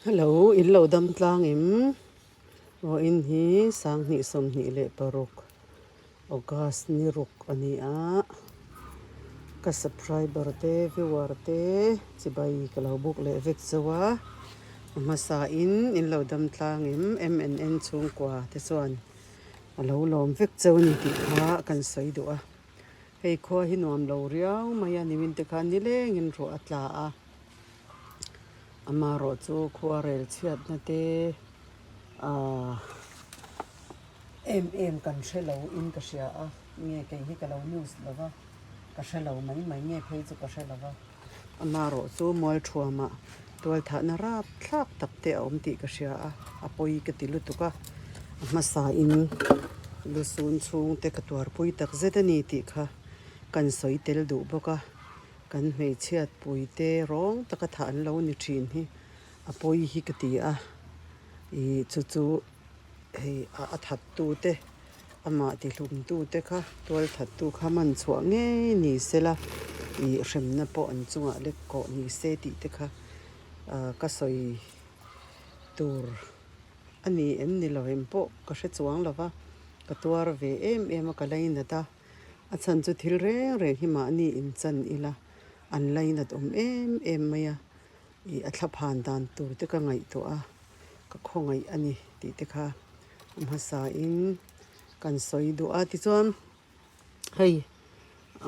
Hello, in lo dam tlang em? Vawiin hi sanghnih 26 August ni ruk a ni a, ka subscriber te viewer te chibai ka lo buk leh vek zauh a, a hmasa in in lo dam tlang em? MNN chhungkua te chuan a lo lawm vek chauh a ni tih kha kan sawi duh a, hei khua hi nuam lo riau mai a nimin te khan nilengin ruah a tla a. Amaherawh chu khuarel chhiatna te ahh em em kan hre lo in ka hria a, nge kei hi ka lo news lo va, ka hre lo mai mai nge phei chu ka hre lo va. Amaherawh chu Mualthuamah tualthahna rap thlak tak te a awm tih ka hria a, a pawi ka ti lutuk a, a hmasa in lusun chhung te ka tuarpui tak zet a ni tih kha kan sawi tel duh bawk a. Kan hmeichhiat puite rawng taka thah an lo ni thin hi a pawi hi ka ti a, ih chu chu hei a that tute amah tihlum tute kha tual that tu kha man chhuah ngei ni sela ih hremna pawh an chungah lek kawh ni se tih te kha ah ka sawi tur a ni em ni lo em pawh ka hre chuang lo va, ka tuar ve em em a ka lainat a. A chhan chu thil reng reng hi mahni inchan ila an lainat awm em em mai a, ih a thlaphan dan tur te ka ngaihtuah a, ka khawngaih a ni tih te kha hmasa in kan sawi duh a. Tichuan hei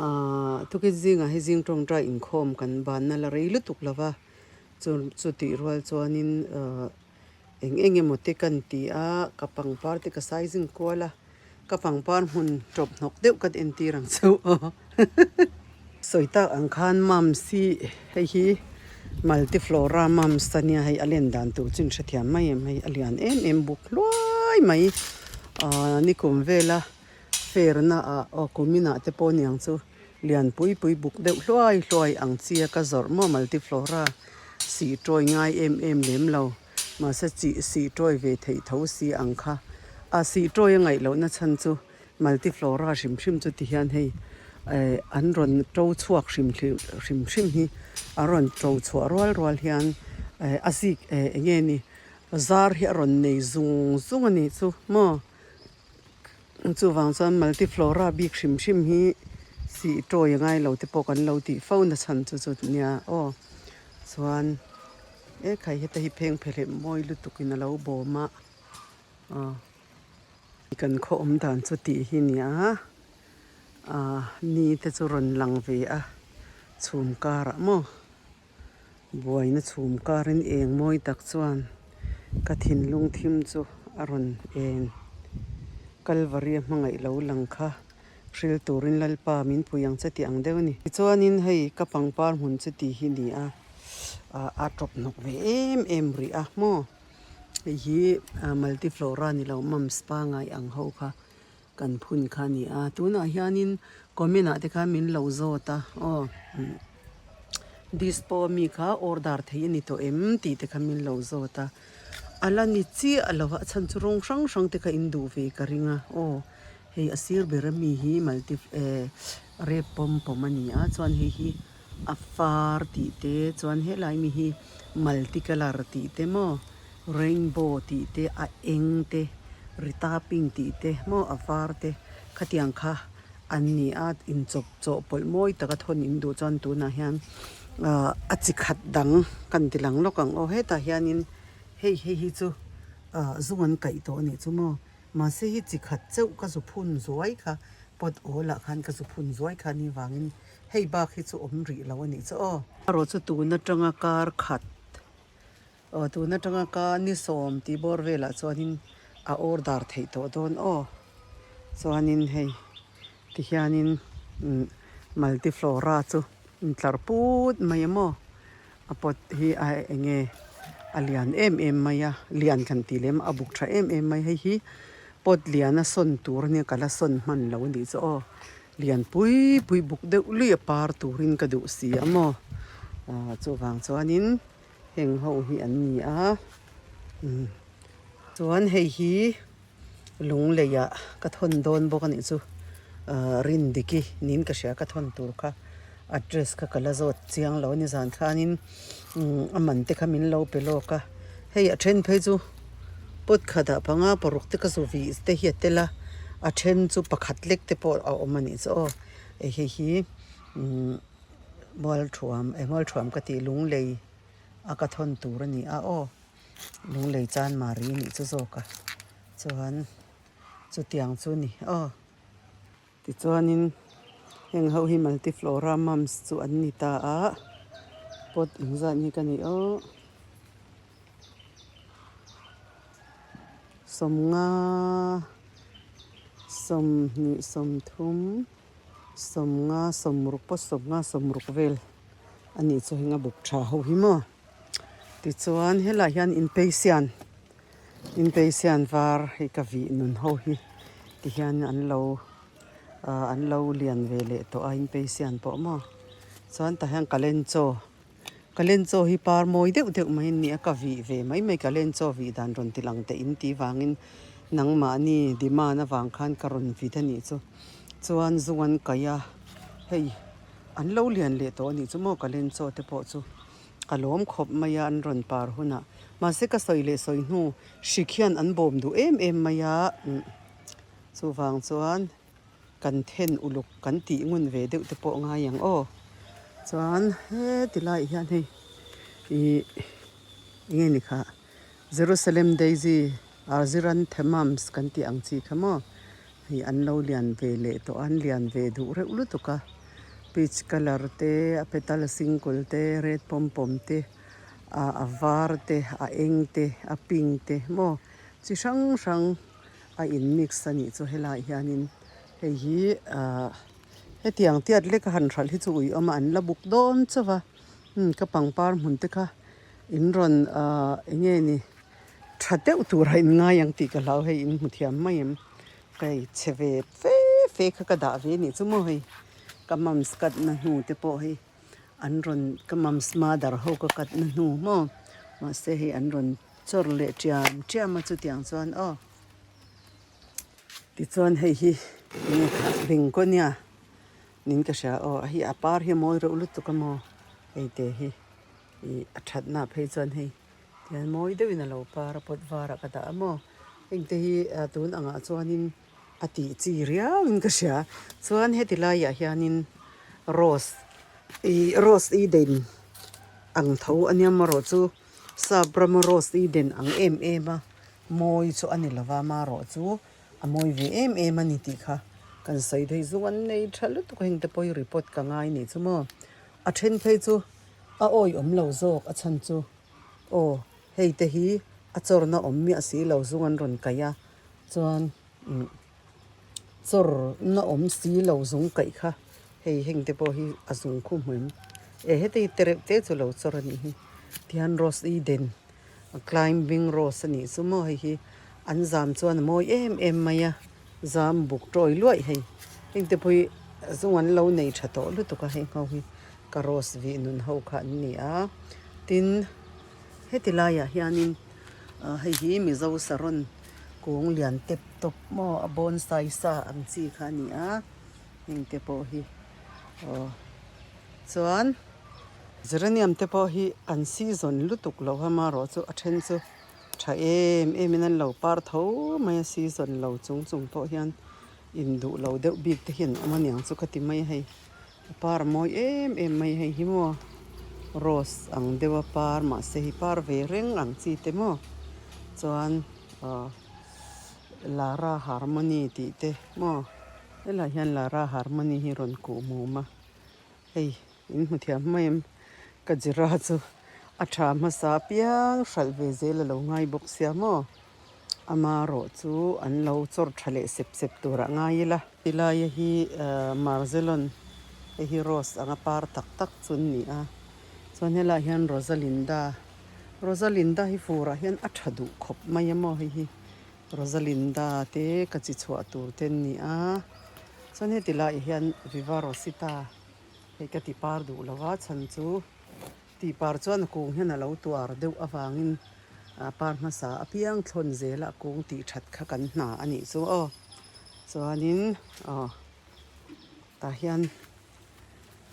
aah tukin zingah hi zing tawngtai inkhawm kan banna la rei lutuk lo va, chu chutih rual chuanin aah eng eng emaw te kan ti a, ka pangpar te ka sizing kual a. Ka pangpar hmun tawp hnawk deuh ka entir ang chauh aw. Sawi tak ang khan mums hi hei hi multiflora mums a nia hei a len dan tur chu in hrethiam mai em hei a lian em em buk hluai mai aaa nikum vela fair na ah aw kumin ah te pawh niang chu lian pui pui buk deuh hluai hluai ang chi a ka zawrh maw multiflora sih tawi ngai em em lem lo. Mahse chi sih tawi ve theih tho si ang kha. A sih tawi a ngaih lohna chhan chu multiflora hrim hrim chu ti hian hei eh an rawn to chhuak hrim hrim hrim hi a rawn to chhuah rual rual hian eh a zik eh eng nge ni zar hi a rawn nei zung zung a nih chu maw. Chuvang chuan multiflora bik hrim hrim hi sih tawi a ngai lo te pawh kan lo tih fo na chhan chu chu nia aw chuan. E khai heta hi pheng phelep mawi lutuk in a lo bawm a aw kan khaw awm dan chu tih hi nia ah ni te chu rawn lang ve a chhum karah maw buaina chhum karin eng mawi tak chuan ka thinlung thim chu a rawn eng kalvari a hmangaih lo lang kha. Hril turin Lalpa min pui ang che tih ang deuh a ni. Tichuanin hei ka pangpar hmun chu tih hi ni a, a tawp hnawk ve em em rih a maw. Hei hi multiflora ni lo mums pangai ang ho kha kan phun kha a ni a. Tunah hianin comment ah te khan min lo zawt a aw dispo mi kha order theih a ni tawh em tih te kha min lo zawt a. A la ni chiah lo a, a chhan chu rawng hrang hrang te kha in duh ve ka ring a aw. Hei a sir ber ami hi multi eh rep pawm pawm a ni a chuan hei hi a far tih te chuan helai mi hi multi colour tih te maw rainbow tih te a eng te rita pink tih te maw a var te khatiang kha an ni a inchawp chawhpawlh mawi taka thawn in duh chuan tunah hian ah a chi khat dang kan ti lang lawk ang aw hetah hianin hei hei hi chu ah zung an kaih tawh a nih chu maw. Mahse hi chi khat chauh ka zu phun zuai kha pot awl ah khan ka zu phun zuai kha ni vangin hei bak hi chu awm rih lo a nih chu aw. Erawh chu tun atanga kar khat aw tun atanga ka ni sawm tih bawr velah chuanin a order theih tawh dawn aw. Chuanin hei tihianin multiflora chu intlar put mai a maw. A pot hi a eng nge a lian em em mai a lian kan tih lem a buk tha em em mai hei hi pot lian a sawn tur ania ka la sawn hman lo a nih chu aw lian pui pui buk deuh lui a par turin ka duh si a maw ah chuvang chuanin heng ho hi an ni a umm chuan hei hi. Lungleiah ka thawn dawn bawk a nih chu ahh Rindiki niin ka hria ka thawn tur kha address kha ka la zawt chiang lo a ni zan khanin umm a man te kha min lo pe lawk a. Hei a then phei chu pot khatah panga paruk te ka zu vih te hi a tel a, a then chu pakhat lek te pawh a awm a nih chu aw. Hei hi umm mualthuam eh mualthuam ka tih lunglei a ka thawn tur a ni a aw. Lunglei chan mari a nih chu zawk a chuan chutiang chu a ni aw. Tichuanin heng ho hi multiflora mums chu an ni ta a, pot engzat nge ka nih aw sawmnga sawmhnih sawmthum sawmnga sawmruk pawh sawmnga sawmruk vel a nih chu heng a buk tha ho hi maw tichuan helaiah hian inpeisian. Inpeisian var hi ka vih nun ho hi ti hian an lo ah an lo lian ve leh tawh a inpeisian pawh maw chuan tah hian kalenchaw kalenchaw hi par mawi deuh deuh mai an ni a ka vih ve mai mai kalenchaw vih dan rawn ti lang teh in tih vangin nangmahni demand avang khan ka rawn vit a nih chu chuan zung an kaih a hei an lo lian leh tawh a nih chu maw kalenchaw te pawh chu. Ka lawm khawp mai a an rawn par hunah. Mahse ka sawi leh sawi hnu hrik hian an bawm duh em em mai a, chuvang chuan kan then uluk kan tih ngun ve deuh te pawh ngai ang aw. Chuan heti laiah hian hei ih enge ni kha Jerusalem Daisy Argyranthemums kan tih ang chi kha maw. Hei an lo lian ve leh tawh a, an lian ve duh reuh lutuk a, peach colour te a petal single te red pawm pawm te ah a var te a eng te a pink te maw chi hrang hrang a in mix a nih chu helaiah hianin hei hi ah hetiang tiat lek a han hralh hi chu ui awm a an la buk dawn chauh a umm ka pangpar hmun te kha in rawn ah eng nge ni. Tha deuh tur a inngai ang tih ka hlau hei in hmu thiam mai em. Hei chhe ve fe fe kha ka dah ve nih chu maw hei ka mums cut na hnu te pawh hei an rawn ka mums mother ho ka cut na hnu maw mahse hei an rawn chawr leh tiam tiam a chutiang chuan aw tichuan hei hi enge kha bengkawnia niin ka hria aw hei a par hi a mawi reuh lutuk a maw hei te hi ih a thatna phei chuan hei. Tihian mawi deuhin a lo par a pot varah ka dah a maw hengte hi tun angah chuanin a tih chi riauin ka hria chuan heti laiah hianin rose ih rose eden ang tho a nia marawh chu sap rama rose eden ang em em a mawi chu a ni lova marawh chu a mawi ve em em a ni tih kha kan sawi thei zung an nei tha lutuk a hengte pawh hi report ka ngai nih chu maw a then phei chu. A awi awm lo zawk a chhan chu aw hei te hi a chawrna awm miah si lo zung an rawn kaih a chuan umm chawrna awm si lo zung kaih kha hei heng te pawh hi a zung khu hmu em e heti hi te reuh te chu lo chawr a nih hi tihian rose eden a climbing rose a nih chu maw hei hi an zam chuan a mawi em em mai a zam buk tawi luaih hei heng te pawh hi zung an lo nei tha tawh lutuk a hei ngho hi. Ka rose vih nun ho kha an ni a, tin heti laiah hianin hei hi Mizo saron kung lian tep tawp maw a bonsai sa ang chi kha a ni a, heng te pawh hi aw chuan geranium te pawh hi an season lutuk lo a amaherawh chu a then chu tha em em in an lo par tho mai a season lo chung chung pawh hian induh lo deuh bik te hi an awm aniang chu ka ti mai a hei. A par a mawi em em mai hei hi maw rose ang deuh a par mahse hei par ve reng ang chi te maw chuan ahh Lara harmony tih te maw helaiah hian Lara harmony hi rawn kuh mum a hei in hmu thiam mai em ka jira chu a tha hmasa apiang hralh ve zel a lo ngai bawk sia maw. Amarawh chu an lo chawr tha leh sep sep tur ah ngai ila. Tilaia hi Marzelon hei hi rose anga par tak tak chu an ni a, chuan helaiah hian Rosalinda, Rosalinda hi furah hian a tha duh khawp mai a maw hei hi Rosalinda te ka chi chhuah tur te an ni a, chuan heti laiah hian Viva Rosita hei ka ti par duh lo a chhan chu. Tih par chuan a kung hian a lo tuar deuh avangin par hmasa apiang thlawn zela a kung tih that kha kan hna a nih chu aw. Chuanin aw tah hian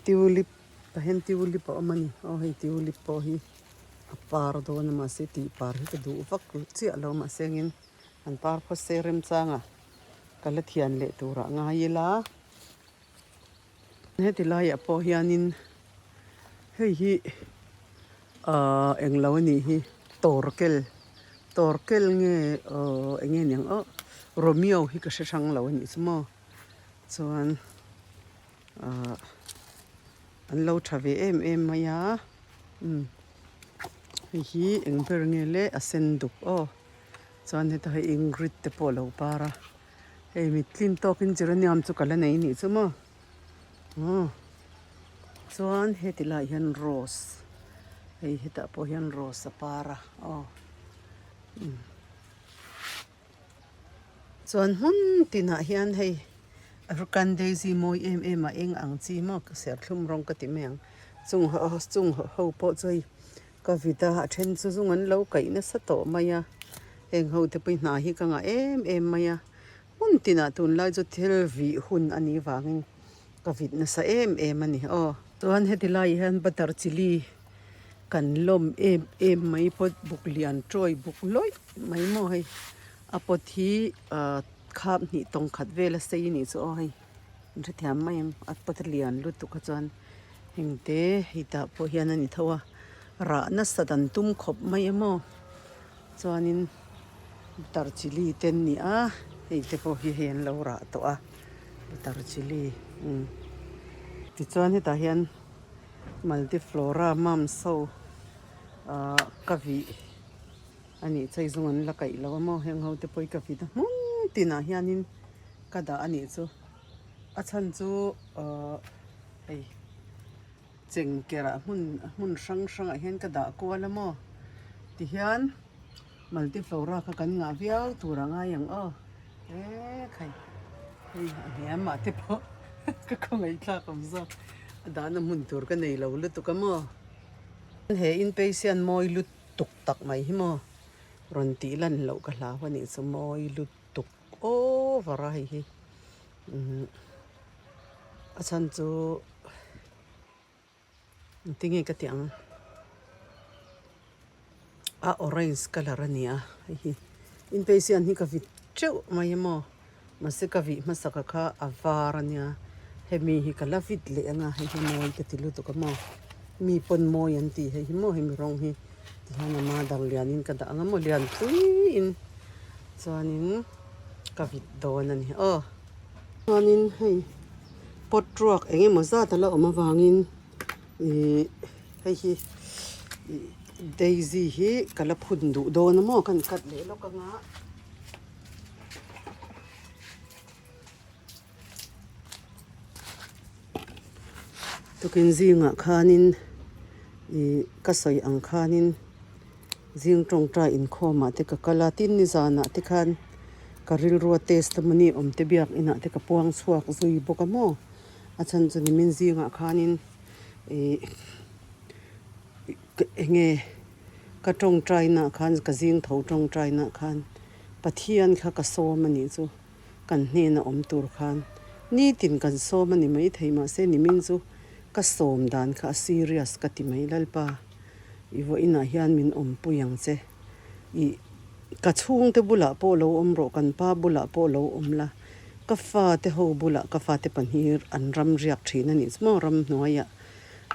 tulip tah hian tulip a awm a ni aw hei tulip pawh hi. A par dawn a mahse tih par hi ka duh vak chiah lo mahse engin an par phawt se remchanga ka la thian leh turah ngai ila. Heti laiah pawh hianin hei hi ahh englo a nih hi tawrkel tawrkel nge ahh eng nge niang aw Romeo hi ka hre hrang lo a nih chu maw chuan ahh an lo tha ve em em mai a umm hei hi eng ber nge le a sen duk aw chuan heta hei Ingrid te pawh a lo par a. Hei mittlin tawkin geranium chu ka la nei nih chu maw aw chuan heti laiah hian rose hei hetah pawh hian rose a par a aw umm chuan hmun tinah hian hei African daisy mawi em em a eng ang chi maw serthlum rawng ka ti mai ang chung chung ho pawh chu hei Ka vit a, a then chu zung an lo kaih nasa tawh mai a, heng ho te pawh hi hna hi ka ngah em em mai a, hmun tinah tunlai chu thil vih hun a nih vangin ka vit nasa em em a ni aw. Chuan heti laiah hian butter chilli kan lawm em em mai pawt buk lian tawi buk lawih mai maw hei a pawt hi ah khap hnih tawng khat vel a sei a nih chu aw hei. An hrethiam mai em a pawt lian lutuk a chuan hengte hei tah pawh hian a ni tho a rah nasat an tum khawp mai em aw chuanin butter chilli te an ni a hei te pawh hi hei an lo rah tawh a butter chilli umm tichuan hetah hian multiflora mums ho ahh ka vih a nih chu hei zawng an la kaih lo a maw heng ho te pawh hi ka vit a hmun tinah hianin. Ka dah a nih chu a chhan chu ahh hei chengkerah hmun hmun hrang hrangah hian ka dah kual a maw tihian multiflora kha kan ngah viau tur a ngai ang aw ekhai hei a hniam ah te pawh ka khawngaihthlak awm zawk a dahna hmun tur ka nei lo lutuk a maw he inpatient mawi lutuk tak mai hi maw rawn tih lan loh ka hlau a nih chu mawi lutuk. tuk over a hei hi umm a chhan chu engtin nge ka tih ang a orange colour a ni a hei hi inpatient hi ka vit teuh mai a maw mahse ka vih hmasaka kha a var a nia hemi hi ka la vit leh ang a hei hi mawi ka ti lutuk a maw mi pawn mawi an tih hei hi maw hemi rawng hi tihian a mother lianin ka dah ang a maw lianpuiin. Chuanin ka vit dawn a ni aw. Chuanin hei pot ruak eng emaw zat a la awm avangin ih hei hi ih daisy hi ka la phun duh dawn a maw ka han cut leh lawk anga. Tukin zingah khanin ih ka sawi ang khanin zing tawngtai inkhawmah te ka kal a tin nizanah te khan ka rilrua testimony awm te biak inah te ka puang chhuak zui bawk a maw a chhan chu nimin zingah khanin ih eng nge ka tawngtai naah khan ka zing tho tawngtai naah khan Pathian kha ka sawm a nih chu. Kan hnena awm tur khan nitin kan sawm a ni maithei mahse nimin chu ka sawm dan kha a serious ka ti mai Lalpa i vawiinah hian min awmpui ang che i ka chhungte bulah pawh lo awm rawh kan pa bulah pawh lo awm la ka fate ho bulah ka fate pahnih an ram riak thin a nih chu maw ram hnuaiah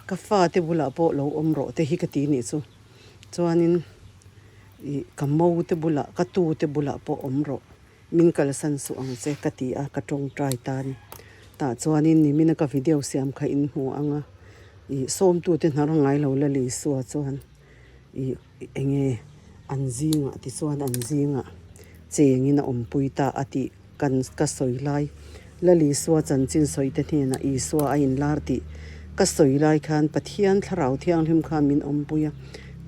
ka fate bulah pawh lo awm rawh te hi ka ti nih chu chuanin ih ka mo te bulah ka tu te bulah pawh awm rawh. Min kalsan suh ang che ka ti a, ka tawngtai ta a ni. Tah chuanin nimina ka video siam kha in hmu ang a, ih sawmtute hnar ngai lo la Lisua chuan ih eng nge an zingah tichuan an zingah chengin a awmpui ta a tih kan ka sawi lai. La Lisua chanchin sawite hnenah Isua a inlar tih ka sawi lai khan Pathian thlarau thianghlim khan min awmpui a,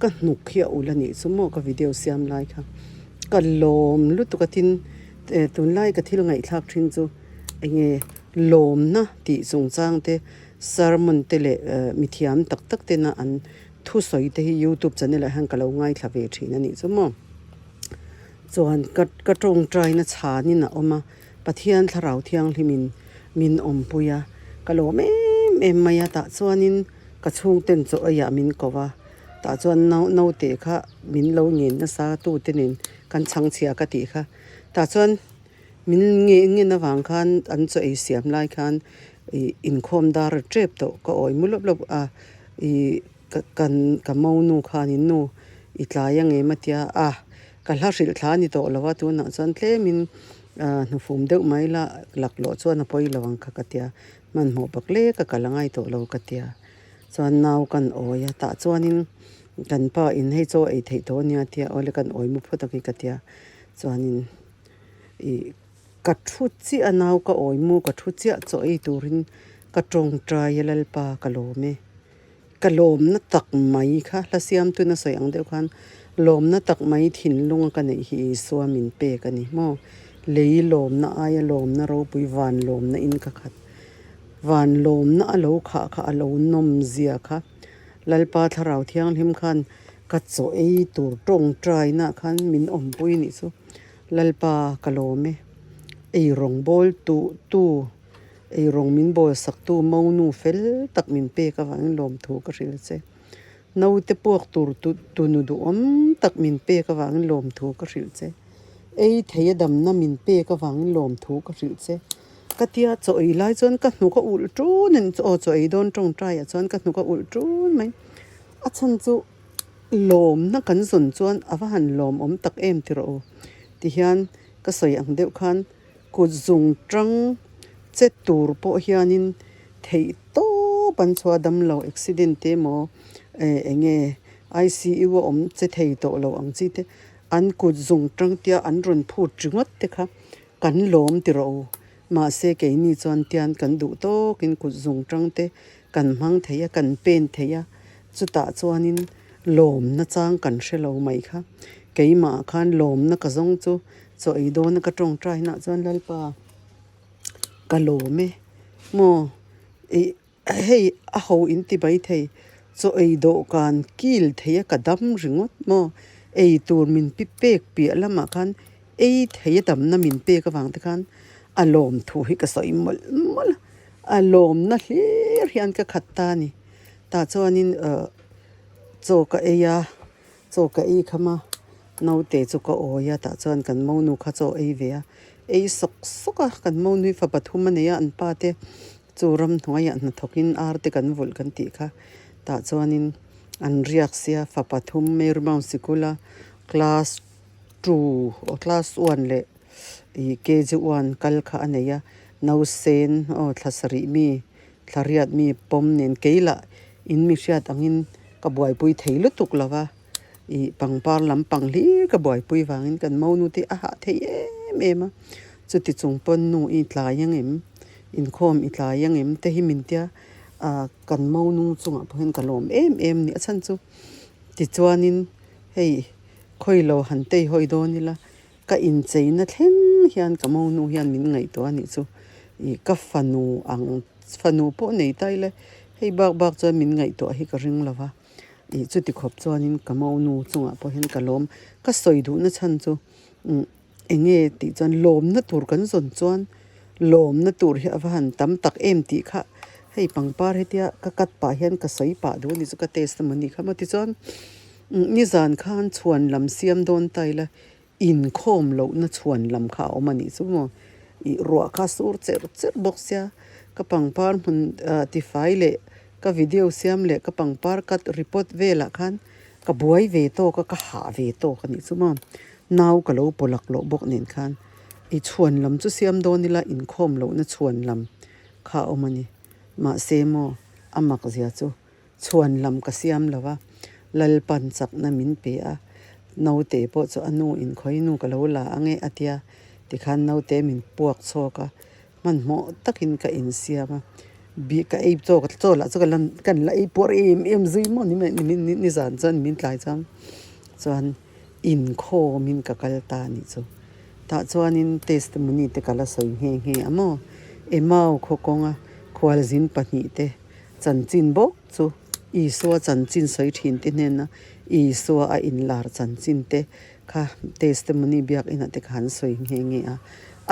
ka hnuk hi a ulh a nih chu maw ka video siam lai kha. Ka lawm lutuk a tin tunlai ka thil ngaihthlak thin chu eng nge lawmna tih chungchang te sermon te leh mithiam tak tak tena an thusawi te hi youtube channel ah hian ka lo ngaithla ve thin a nih chu maw chuan ka ka tawngtaina chhanin a awm a Pathian thlarau thianghlimin min awmpui a ka lawm em em mai a tah chuanin ka chhungten chaw eiah min ko a. Tah chuan nau naute kha min lo ngen nasa tute nen kan chhang chhia ka tih kha. Tah chuan min nge ngen avang khan an chaw ei siam lai khan ih inkhawm dar a tep tawh ka awi mu lawp lawp a ih ka kan ka monu khanin nu i tlai ang em a tia a ka hla hrilh thla a ni tawh lo a tunah chuan tlemin ah hnufum deuh mai la laklawh chuan a pawi lo ang kha ka tia hmanhmawh bak lek a kal a ngai tawh lo ka tia. Chuan nau kan awi a, tah chuanin kan pa in hei chaw ei theih tawh ania tia awle kan awi mu phawt ang hi ka tia. Chuanin ih ka thu chiah a nau ka awi mu ka thu chiah chaw ei turin ka tawngtai a Lalpa ka lawm e. Ka lawmna tak mai kha hla siamtuna sawi ang deuh khan lawmna tak mai thinlunga ka neih hi Isua min pek a ni maw. Lei lawmna aia lawmna ropui van lawmna in ka khat. Van lawmna a lo khah kha a lo nawm zia kha. Lalpa Thlarau Thianghlim khan ka chaw ei tur tawngtaina khan min awmpui nih chu. Lalpa ka lawm e. Ei rawng bawl tuh tu, ei rawng min bawl sak tu monu fel tak min pek avangin lawmthu ka hrilh che. Naute puak tur tunu duhawm tak min pek avangin lawmthu ka hrilh che. Ei thei a damna min pek avangin lawmthu ka hrilh che. Ka tia chaw ei lai chuan ka hnuk a ulh ṭun a ni. Aw chaw ei dawn tawngtai ah chuan ka hnuk a ulh ṭun mai. A chhan chu lawmna kan zawn chuan a va han lawmawm tak em ti rawh u. Tihian ka sawi ang deuh khan kut zung ṭang che tur pawh hianin theih tawp an chhuah dam lo accident te emaw eh eng nge I_C_U a awm che thei tawh lo ang chi te an kut zung ṭang tia an rawn phut ringawt te kha. Kan lawm ti rawh u. Mahse keini chuan tian kan duh tawkin kut zung tang te kan hmang thei a, kan pen thei a, chutah chuanin lawmna chang kan hre lo mai kha. Keimah khan lawmna ka zawng chu chaw ei dawna ka tawngtainaah chuan Lalpa ka lawm e maw ih Hei a ho in ti mai thei, chaw ei dawhkan kil thei a ka dam ringawt maw? Ei tur min pi pek piah lamah khan ei thei a damna min pek avang te khan a lawm thu hi ka sawi mawlh mawlh a, a lawmna hlir hian ka khat ta a ni. Tah chuanin ah chaw ka ei a, chaw ka ei kham a, naute chu ka awi a, tah chuan kan monu kha chaw ei ve a, ei sawk sawk a, kan monu hi fa pathum a nei a, an pa te Chu ramhnuaiah hnathawkin ar te kan vulh kan tih kha tah chuanin an riak sia fa pathum Marymount sikula class two aw class one leh ih kg one kal kha a nei a nausen aw thla sarih mi thla riat mi pawm nen kei lah in mi hriat angin ka buaipui thei lutuk lo va ih pangpar lampang hlir ka buaipui vangin kan monu te a hah thei em em a chuti chung pawn nu i tlai ang em. Inkhawm i tlai ang em te hi min tia ah kan monu chungah pawh hian ka lawm em em ni a chhan chu tichuanin hei khawi lo han tei hawi dawn ila ka incheina thleng hian ka monu hian min ngaihtuah a nih chu ih ka fanu ang fanu pawh nei ta ila hei bak bak chuan min ngaihtuah hi ka ring lo va ih chuti khawp chuanin ka monu chungah pawh hian ka lawm ka sawi duhna chhan chu umm. Eng nge tih chuan lawmna tur kan zawn chuan lawmna tur hi a va han tam tak em tih kha hei pangpar hetia ka cut pah hian ka sawi pah duh a ni chu ka test emaw ni kha maw tichuan nizan khan chhuan lam siam dawn ta ila inkhawm lohna chhuan lam kha a awm a nih chu maw ih ruah kha a sur cherh cherh bawk sia ka pangpar hmun ah tifai leh ka video siam leh ka pangpar cut report velah khan. Ka buai ve tawk a, ka hah ve tawk a nih chu maw. Nau ka lo paw lak loh bawk nen khan i chhuan lam chu siam dawn ila inkhawm lohna chhuan lam kha a awm a ni. Mahse maw a mak zia chu chhuan lam ka siam lo va, Lalpan chakna min pe a, naute pawh chu a nu inkhawi nu ka lo la ang e a tia tikhan naute min puak chhuak a. Hmanhmawh takin ka insiam a, bi ka ei chaw chaw lah chu ka lan kan la ei puar em em zui maw ni mai ni nizan chuan min tlai chuan chuan inkhawmin ka kal ta a nih chu. Tah chuanin testimony te ka la sawi nghe nghe a maw, Emau khaw kawnga khualzin pahnihte chanchin bawk chu Isua chanchin sawi thin te hnena Isua a inlar chanchin te Kha testimony biak inah te kha an sawi nghe nghe a,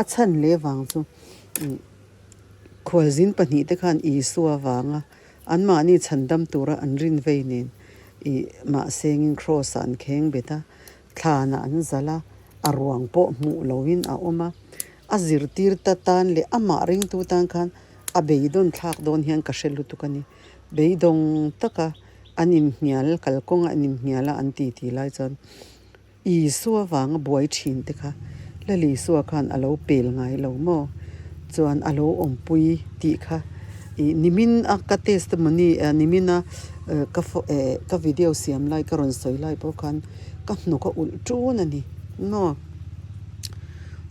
a chhan leh vang chu khualzin pahnihte khan Isua vanga anmahni chhandam tura an rin vei nen Ih mahsengin Kraws ah an kheng bet a, thlanah an zalh a, a ruang pawh hmuh loin a awm a. A zirtir ta tan leh amah ringtu tan khan a beidawn thlak dawn hian ka hre lutuk a ni. Beidawng taka an inhnial, kalkawnga an inhnial a an titi lai chuan Isua vanga buai thin te kha Lal Isua khan a lo pel ngai lo maw? Chuan a lo awmpui tih kha ih nimin a ka testimony nimin a ka ka video siam lai ka rawn sawi lai pawh khan ka hnawk a ulh tun a ni maw?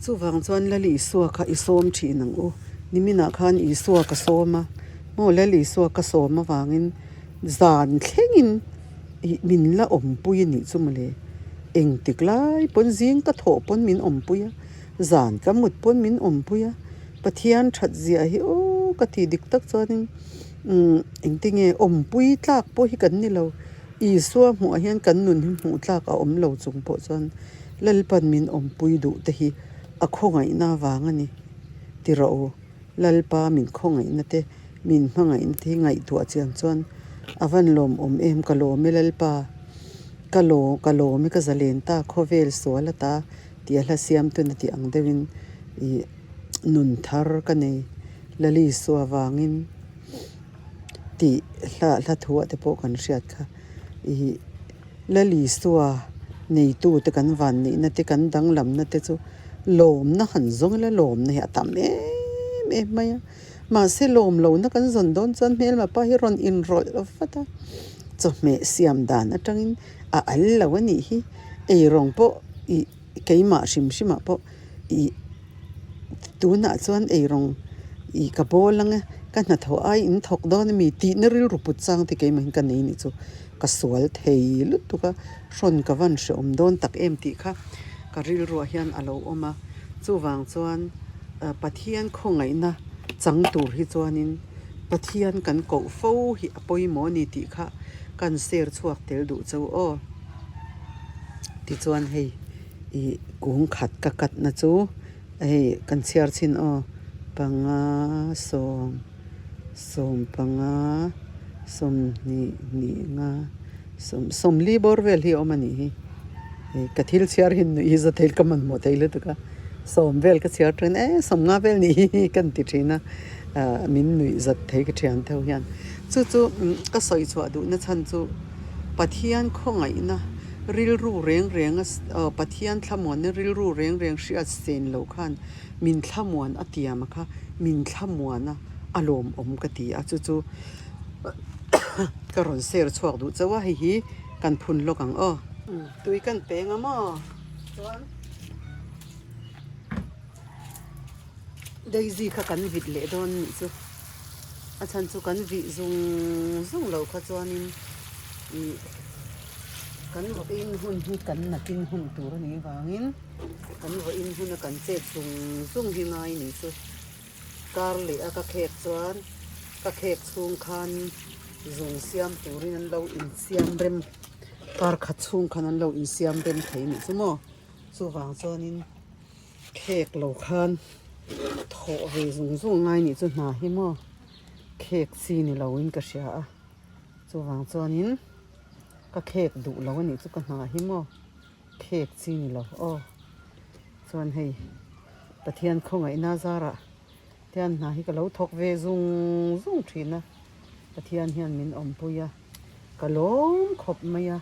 Chuvang chuan Lal Isua kha i sawm thin ang u. Niminah khan Isua ka sawm a maw? Lal Isua ka sawm avangin zan thlengin. Ih min la awmpui a nih chu mawle. Engtik lai pawn zing ka thawh pawn min awmpui a, zan ka mut pawn min awmpui a, Pathian that ziah hi aw ka ti dik tak chuanin umm engtinge awmpui tlak pawh hi kan ni lo. Isua hmuhah hian kan nun hi hmuh tlak a awm lo chung pawh chuan Lalpan min awmpui duh te hi a khawngaihna vang a ni ti rawh u. Lalpa min khawngaihna te, min hmangaihna te hi ngaihtuah chian chuan a van lawmawm em? Ka lawm e Lalpa, ka law, ka lawm e ka zalen ta, khawvel sual ata tih a hla siamtun a tih ang deuhin ih nun thar ka nei Lalisua vangin tih hla hla thuah te pawh kan hriat kha ih Lalisua neitute kan vanneihna te kan danglamna te chu lawmna han zawng ila lawmna hi a tam em em mai a mahse lawm lohna kan zawn dawn chuan hmelma pa hi rawn inrawlh vat a chawhmeh siam dan atangin a al lo a nih hi eirawng pawh ih keimah hrim hrim ah pawh ih tunah chuan eirawng ih ka bawl ang e ka hnathawh ai in thawk dawn ami tihna rilru put chang te keimah hian ka nei nih chu ka sual thei lutuk a hrawn ka van hrehawm dawn tak em tih kha ka rilruah hian a lo awm a chuvang chuan Pathian khawngaihna chang tur hi chuanin Pathian kan koh fo hi a pawimawh a ni tih kha kan share chhuak tel duh chauh aw tichuan hei ih kung khat ka katna chu hei kan chhiar chhin aw panga sawm sawm panga sawmhnih hnih nga sawm sawmli bawr vel hi a awm a nih hi hei ka thil chhiar hi nuih hi za thei ka hmanhmawh thei lutuk a sawm vel ka chhiar thin e sawmnga vel nih hi ka inti thin a ah min nuih zat thei ka thian theuh hian chu chu ka sawi chhuah duhna chhan chu Pathian khawngaihna rilru reng reng a Pathian thlamuanna rilru reng reng hriat sen lo khan min thlamuan a tiam a kha min thlamuan a a lawmawm ka ti a chu chu ka rawn share chhuak duh chauh a hei hi kan phun lawk ang aw. Tui kan peng a maw chuan Daisy kha kan vit leh dawn nih chu a chhan chu kan vih zung zung loh kha chuanin ih kan vawiin hun hi kan nakin hun tur a nih vangin kan vawiin huna kan chet zung zung hi ngai nih chu kar leh a ka khek chuan ka khek chhung khan zung siam turin an lo insiam rem kar khat chhung khan an lo insiam rem thei nih chu maw chuvang chuanin. Khek lo khan thawh ve zung zung ngai nih chu hna hi maw khek chi ni lo in ka hria a chuvang chuanin ka khek duh lo a nih chu ka hna hi maw khek chi ni lo aw chuan hei Pathian khawngaihna zarah hian hna hi ka lo thawk ve zung zung thin a Pathian hian min awmpui a. Ka lawm khawp mai a,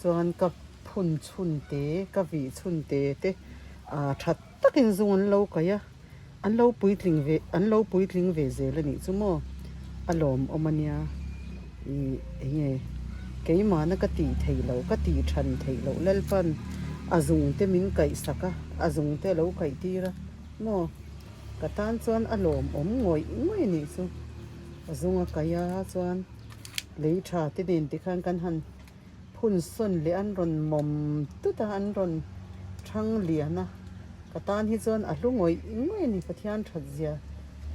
chuan ka phun chhun te, ka vih chhun te te ah tha takin zung an lo kaih a, an lo puitling ve, an lo puitling ve zel a nih chu maw, a lawmawm a nia, ih eng nge keimahna ka tih theih loh, ka tih than theih loh Lalpan a zung te min kaih sak a, a zung te a lo kaih tir a maw, ka tan chuan a lawmawm ngawih ngawih a nih chu, a zung a kaih a chuan. Lei tha te nen tikhan kan han phun sawn leh an rawn mawm tut a, an rawn thang lian a, ka tan hi chuan a hlu ngawih ngawih a ni Pathian that zia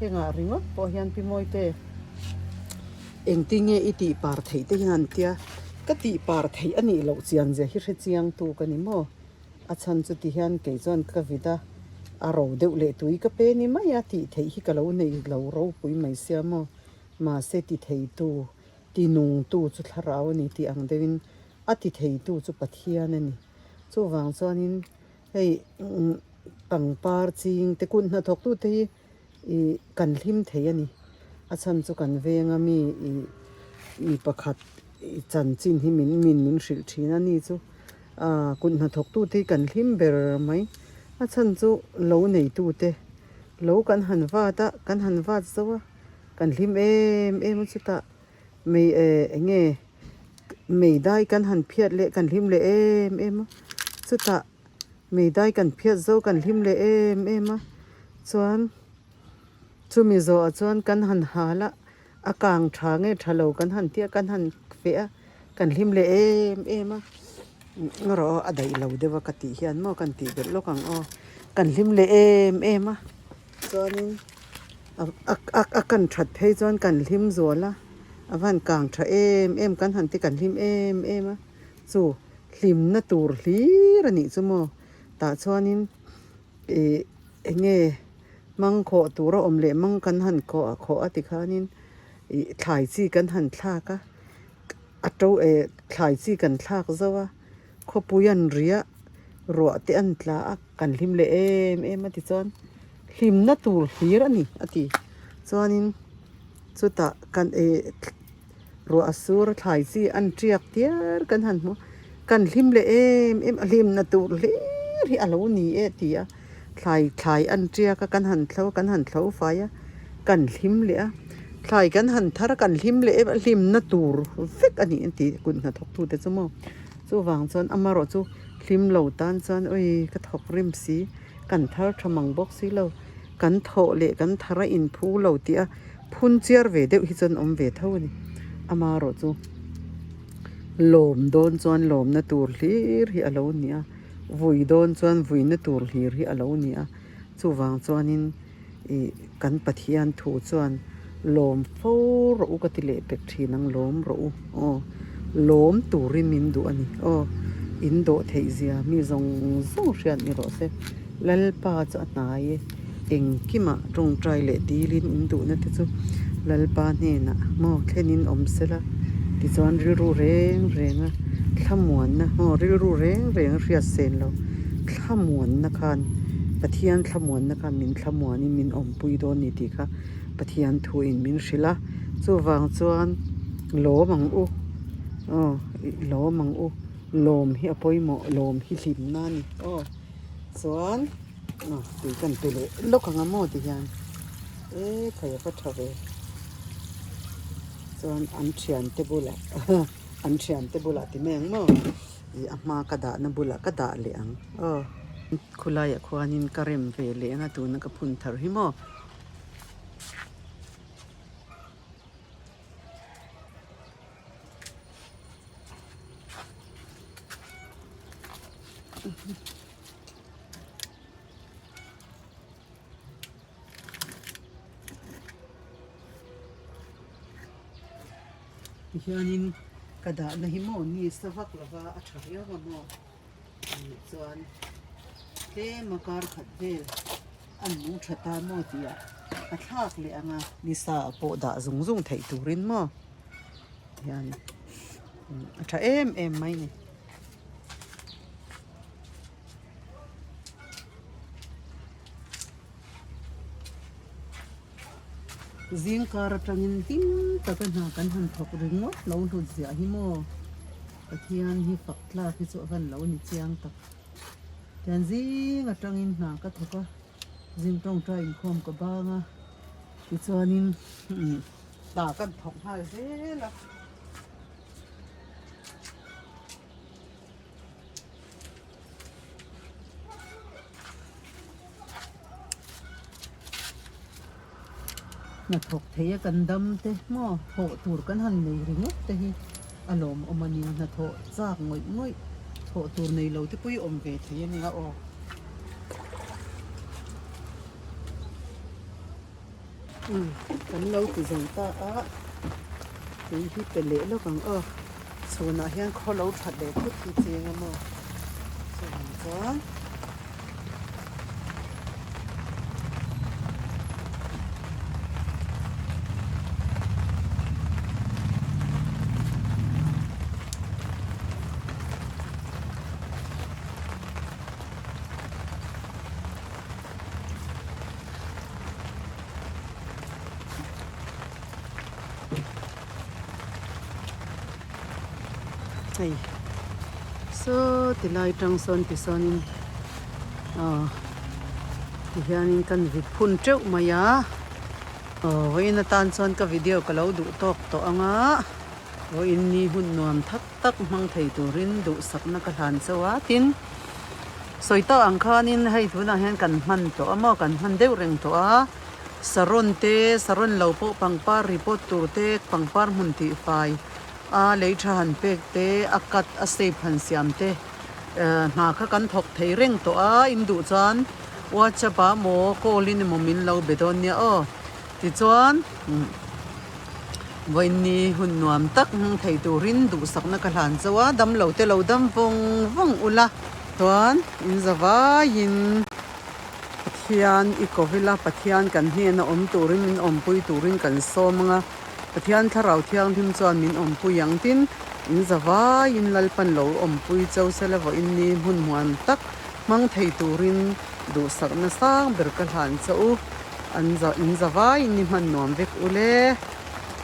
hengah ringawt pawh hian Pi Mawite engtinge i tih par theih te hian an tia, ka tih par theih a nih loh chian zia hi hre chiang tu ka ni maw? A chhan chu ti hian kei chuan ka vit a, a ro deuh leh tui ka pe ni mai a tih theih hi ka lo nei lo ropui mai sia maw? Mahse ti theitu Tinungtu chu thlarau a ni tih ang deuhin a ti theitu chu Pathian a ni. Chuvang chuanin hei pangpar ching te kut hnathawktute hi ih kan hlim thei a ni. A chhan chu kan venga mi ih mi pakhat ih chanchin hi min min min hrilh thin a ni chu ah kut hnathawktute hi kan hlim ber mai. A chhan chu lo neitute lo kan han vat a kan han vat zo a. Kan hlim em em a chutah mei eh eng nge mei dai kan han phiat leh kan hlim leh em em a chutah mei dai kan phiat zo kan hlim leh em em a chuan chumi zawhah chuan kan han hal a a kang tha nge tha lo kan han tia kan han feh a kan hlim leh em em a erawh a daih lo deuh a ka tih hian maw kan tih belh lawk ang aw kan hlim leh em em a. Chuanin a kan that phei chuan kan hlim zual a, a van kang tha em em kan han ti kan hlim em em a, chu hlimna tur hlir a nih chu maw tah chuanin ih eng nge mang khawh tur a awm leh mang kan han khawh khawh a tikhanin ih thlai chi kan han thlak a, a to eh thlai chi kan thlak zo a. Khawpui an riah ruah te an tla a kan hlim leh em em a tichuan hlimna tur hlir a ni a ti chuanin chutah kan eh ruah a sur a thlai chi an tiak tiar kan han hmu a kan hlim leh em em a hlimna tur hlir hi a lo ni e a ti a thlai thlai an tiak a kan han thlo a kan han thlo fai a kan hlim leh a thlai kan han thar a kan hlim leh em a hlimna tur vek a ni a ti kut hnathawk tute chu maw. Chuvang chuan amarawh chu hlim lo tan chuan awi ka thawk rim si, kan thar tha mang bawk si lo, kan thawh leh kan thar a inphu lo tih a phun chiar ve deuh hi chuan awm ve tho a ni. Amarawh chu lawm dawn chuan lawmna tur hlir hi a lo ni a, vui dawn chuan vuina tur hlir hi a lo ni a, chuvang chuanin ih kan Pathian thu chuan lawm fo rawh u ka ti leh pek thin ang lawm rawh u aw lawm turin min duh a ni aw in dawh theih zia mi zawng zawng hriat ni rawh se Lalpa chu a hnai e engkimah tawngtai leh dilin in duhna te chu Lalpa hnenah maw thlenin awm sela tichuan rilru reng reng a thlamuanna maw rilru reng reng a hriat sen lo thlamuanna khan Pathian thlamuanna khan min thlamuanin min awmpui dawn ni tih kha Pathian thuin min hrilh a, chuvang chuan lawm ang u aw lawm ang u lawm hi a pawimawh lawm hi hlimna a ni aw chuan aw tui kan pe leh lawk ang a maw ti hian e khawi a va tha ve chuan an thiante bulah an thiante bulah ti mai ang maw. Ih a hma ka dahna bulah ka dah leh ang aw. Khulaiah khuanin ka rem ve leh ang a tuna ka phun thar hi maw. Tihianin ka dahna hi maw ni sa vak lova a tha viau a maw tih chuan tlem a kar khat vel a nung tha ta maw tih ah ka thlak leh ang a ni sa pawh dah zung zung theih turin maw tihian a tha em em mai a ni. Zingkar atangin hlim taka hna kan han thawk ringawt lo hlut ziah hi maw Pathian hi fak tlak hi chu a van lo ni chiang tak. Tian zing atangin hna ka thawk a, zing tawngtai inkhawm ka bang a, tichuanin hna kan thawk nghal zel a. Hnathawk thei a kan dam te maw thawh tur kan han nei ringawt te hi a lawmawm a nia hnathawh chak ngawih ngawih thawh tur nei lo te pawh hi awm ve thei a nia aw. Umm kan lo ti zo ta a tui hi pe leh lawk ang aw chhunah hian khaw lo that leh phut hi cheng a maw chuvang chuan. Hei saw ti lai tang sawn ti sawnin aw ti hianin kan vit phun teuh mai a aw vawiin atan chuan ka video ka lo duh tawk tawh ang a vawiin ni hun nuam thak tak hmang thei turin duhsakna ka hlan chauh a tin sawi tawh ang khanin hei tunah hian kan hman tawh a maw kan hman deuh reng tawh a saron te saron lo pawh pangpar report tur te pangpar hmun tihfai. A lei tha han pek te, a cut, a shape han siam te hna kha kan thawk thei reng tawh a, in duh chuan WhatsApp ah maw call in emaw min lo be dawn nia aw. Tichuan vawiinni hun nuam tak hmang thei turin duhsakna ka hlan chauh a, damlo te lo dam vawng vawng ula chuan in za vaiin Pathian i ko ila, Pathian kan hnena awm turin min awmpui turin kan sawm ang a. Pathian Thlarau Thianghlim chuan min awmpui ang tin, in za vaiin Lalpan lo awmpui cho sela vawiin ni hmun hmuam tak hmang thei turin duhsakna sang ber ka hlan che u. An za in za vaiin ni hman nuam vek u le.